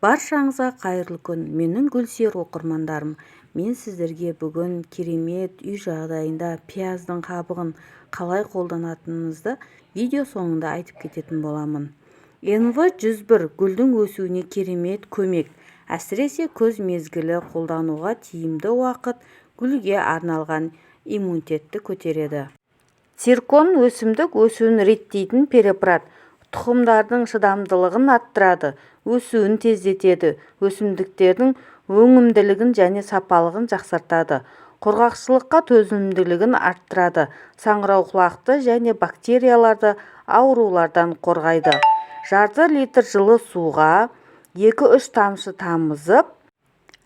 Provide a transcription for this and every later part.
Баршаңызға қайырлы күн, менің гүлсүйер оқырмандарым! Мен сіздерге бүгін керемет үй жағдайында пияздың қабығын қалай қолданатынымызды видео соңында айтып кететін боламын. НВ 101 гүлдің өсуіне керемет көмек. Әсіресе күз мезгілі қолдануға тиімді уақыт, гүлге арналған иммунитетті көтереді. Циркон өсімдік өсуін реттейтін препарат. Тұқымдардың шыдамдылығын арттырады, өсуін тездетеді, өсімдіктердің өңімділігін және сапалылығын жақсартады, құрғақшылыққа төзімділігін арттырады, саңырауқұлақты және бактерияларды аурулардан қорғайды. Жарты литр жылы суға 2-3 тамшы тамызып,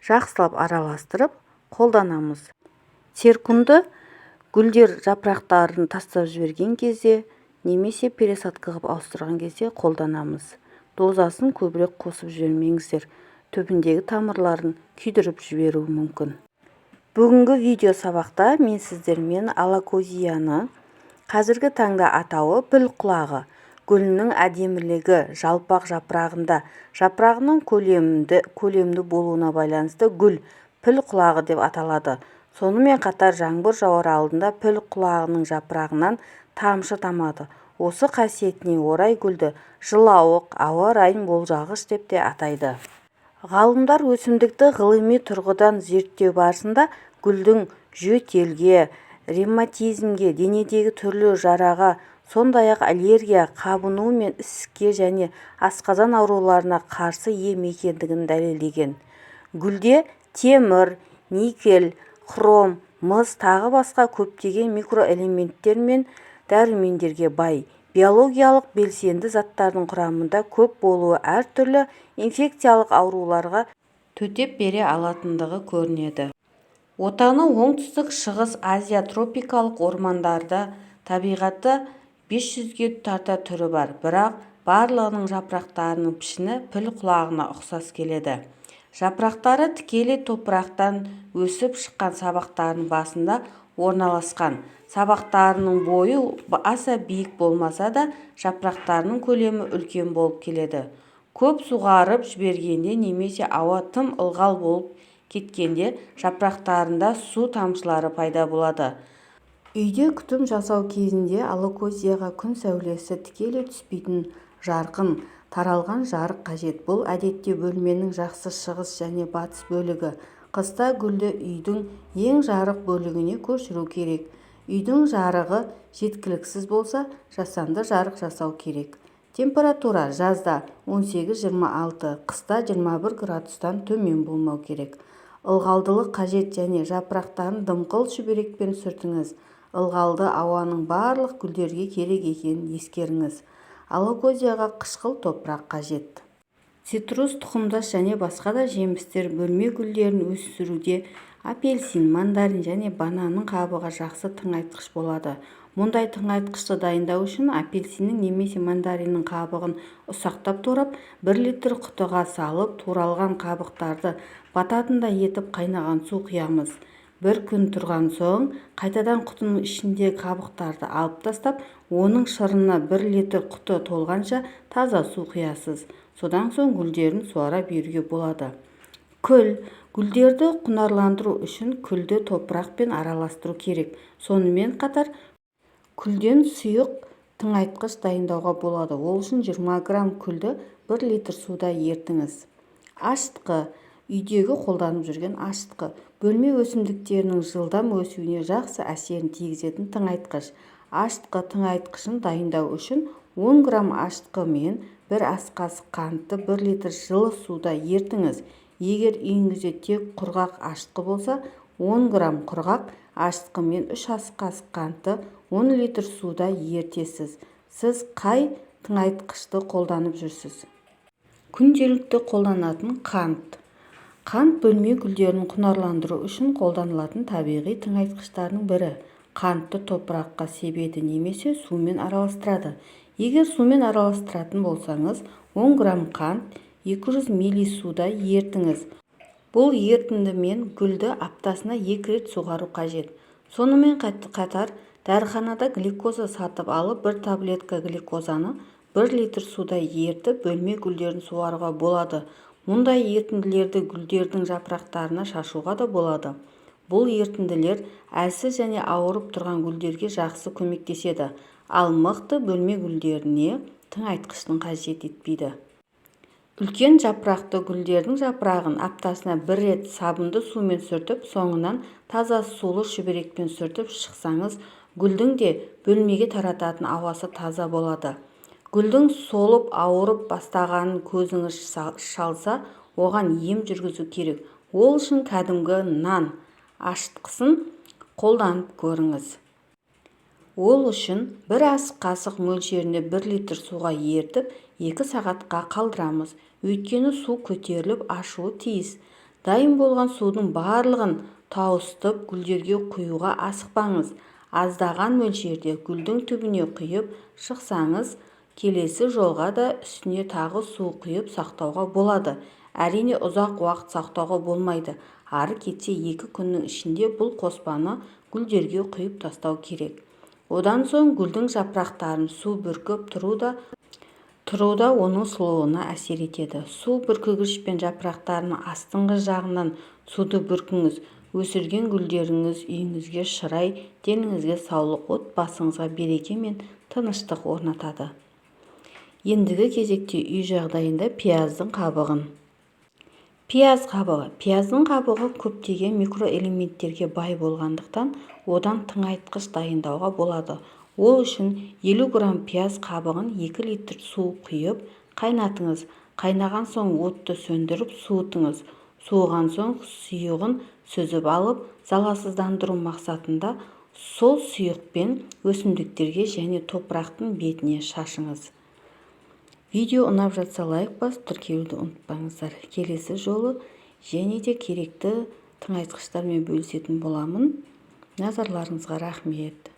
жақсылап араластырып қолданамыз. Цирконды гүлдер жапырақтарын тастап жіберген кезде немесе пересадка қылып ауыстырған кезде қолданамыз. Дозасын көбірек қосып жібермеңіздер, түбіндегі тамырларын күйдіріп жіберуі мүмкін. Бүгінгі видео сабақта мен сіздермен алокозияны, қазіргі таңда атауы піл құлағы, гүлінің әдемілігі жалпақ жапырағында, жапырағының көлемді болуына байланысты гүл піл құлағы деп аталады. Сонымен қатар жаңбыр жауар алдында піл құлағының жапырағынан тамшы тамады. Осы қасиетіне орай гүлді жылауық, ауа райын болжағыш деп те атайды. Ғалымдар өсімдікті ғылыми тұрғыдан зерттеу барысында гүлдің жөтелге, ревматизмге, денедегі түрлі жараға, сондай-ақ аллергия, қабыну мен ісікке және асқазан ауруларына қарсы ем екендігін дәлелдеген. Гүлде темір, никель, хром, мыс, тағы басқа көптеген микроэлементтер мен дәрумендерге бай. Биологиялық белсенді заттардың құрамында көп болуы әртүрлі инфекциялық ауруларға төтеп бере алатындығы көрінеді. Отаны Оңтүстік Шығыс Азия, тропикалық ормандарда. Табиғатта 500-ге тарта түрі бар, бірақ барлығының жапырақтарының пішіні піл құлағына ұқсас келеді. Жапырақтары тікелей топырақтан өсіп шыққан сабақтарының басында орналасқан. Сабақтарының бойы аса биік болмаса да, жапырақтарының көлемі үлкен болып келеді. Көп суғарып жібергенде немесе ауа тым ылғал болып кеткенде жапырақтарында су тамшылары пайда болады. Үйде күтім жасау кезінде алокозияға күн сәулесі тікелей түспейтін жарқын, таралған жарық қажет. Бұл әдетте бөлменің жақсы шығыс және батыс бөлігі. Қыста гүлді үйдің ең жарық бөлігіне көшіру керек. Үйдің жарығы жеткіліксіз болса, жасанды жарық жасау керек. Температура жазда 18-26, қыста 21 градустан төмен болмау керек. Ылғалдылық қажет және жапырақтарын дымқыл шүберекпен сүртіңіз. Ылғалды ауаның барлық гүлдерге керек екенін ескеріңіз. Алокозияға қышқыл топырақ қажет. Цитрус тұқымдас және басқа да жемістер. Бөлме гүлдерін өсіруде апельсин, мандарин және бананның қабығы жақсы тыңайтқыш болады. Мұндай тыңайтқышты дайындау үшін апельсиннің немесе мандариннің қабығын ұсақтап турап, 1 литр құтыға салып, туралған қабықтарды бататындай етіп қайнаған су құямыз. Бір күн тұрған соң қайтадан құтының ішіндегі қабықтарды алып тастап, оның шырынына 1 литр құты толғанша таза су құясыз. Содан соң гүлдерін суара беруге болады. Күл. Гүлдерді құнарландыру үшін күлді топырақпен араластыру керек. Сонымен қатар күлден сұйық тыңайтқыш дайындауға болады. Ол үшін 20 грамм күлді 1 литр суда ерітіңіз. Ашытқы. Үйдегі қолданып жүрген ашытқы бөлме өсімдіктерінің жылдам өсуіне жақсы әсерін тигізетін тыңайтқыш. Ашытқы тыңайтқышын дайындау үшін 10 грамм ашытқы мен 1 ас қасық қантты 1 литр жылы суда ерітіңіз. Егер үйіңізде тек құрғақ ашытқы болса, 10 грамм құрғақ ашытқы мен 3 ас қасық қантты 10 литр суда ерітесіз. Сіз қай тыңайтқышты қолданып жүрсіз? Күнделікті қолданатын қант. Қант бөлме гүлдерін құнарландыру үшін қолданылатын табиғи тыңайтқыштардың бірі. Қантты топыраққа себеді немесе сумен араластырады. Егер сумен араластыратын болсаңыз, 10 грамм қант 200 мл суда ерітіңіз. Бұл ерітіндімен гүлді аптасына екі рет суғару қажет. Сонымен қатар дәріханада глюкоза сатып алып, бір таблетка глюкозаны 1 литр суда ерітіп, бөлме гүлдерін суаруға болады. Мұндай ерітінділерді гүлдердің жапырақтарына шашуға да болады. Бұл ерітінділер әлсіз және ауырып тұрған гүлдерге жақсы көмектеседі, ал мықты бөлме гүлдеріне тыңайтқыштың қажет етпейді. Үлкен жапырақты гүлдердің жапырағын аптасына бір рет сабынды сумен сүртіп, соңынан таза сулы шүберекпен сүртіп шықсаңыз, гүлдің де бөлмеге тарататын ауасы таза болады. Гүлдің солып, ауырып бастағанын көзіңіз шалса, оған ем жүргізу керек. Ол үшін кәдімгі нан ашытқысын қолданып көріңіз. Ол үшін бір ас қасық мөлшерінде 1 литр суға ерітіп, 2 сағатқа қалдырамыз. Өйткені су көтеріліп ашуы тиіс. Дайын болған судың барлығын тауысып гүлдерге құюға асықпаңыз. Аздаған мөлшерде гүлдің түбіне құйып шықсаңыз, келесі жолға да үстіне тағы су құйып сақтауға болады. Әрине, ұзақ уақыт сақтауға болмайды. Ары кетсе 2 күннің ішінде бұл қоспаны гүлдерге құйып тастау керек. Одан соң гүлдің жапырақтарын су бүркіп тұру да оның сұлулығына әсер етеді. Су бүркігішпен жапырақтарының астыңғы жағынан суды бүркіңіз. Өсірген гүлдеріңіз үйіңізге шырай, деніңізге саулық, отбасыңызға береке мен тыныштық орнатады. Ендігі кезекте үй жағдайында пияздың қабығын. Пияз қабығы. Пияздың қабығы көптеген микроэлементтерге бай болғандықтан, одан тыңайтқыш дайындауға болады. Ол үшін 50 грамм пияз қабығын 2 литр су құйып, қайнатыңыз. Қайнаған соң отты сөндіріп, суытыңыз. Суыған соң сұйығын сүзіп алып, залалсыздандыру мақсатында сол сұйықпен өсімдіктерге және топырақтың бетіне шашыңыз. Видео ұнап жатса, лайк басып, тіркелуді ұмытпаңыздар. Келесі жолы және де керекті тыңайтқыштармен бөлісетін боламын. Назарларыңызға рахмет.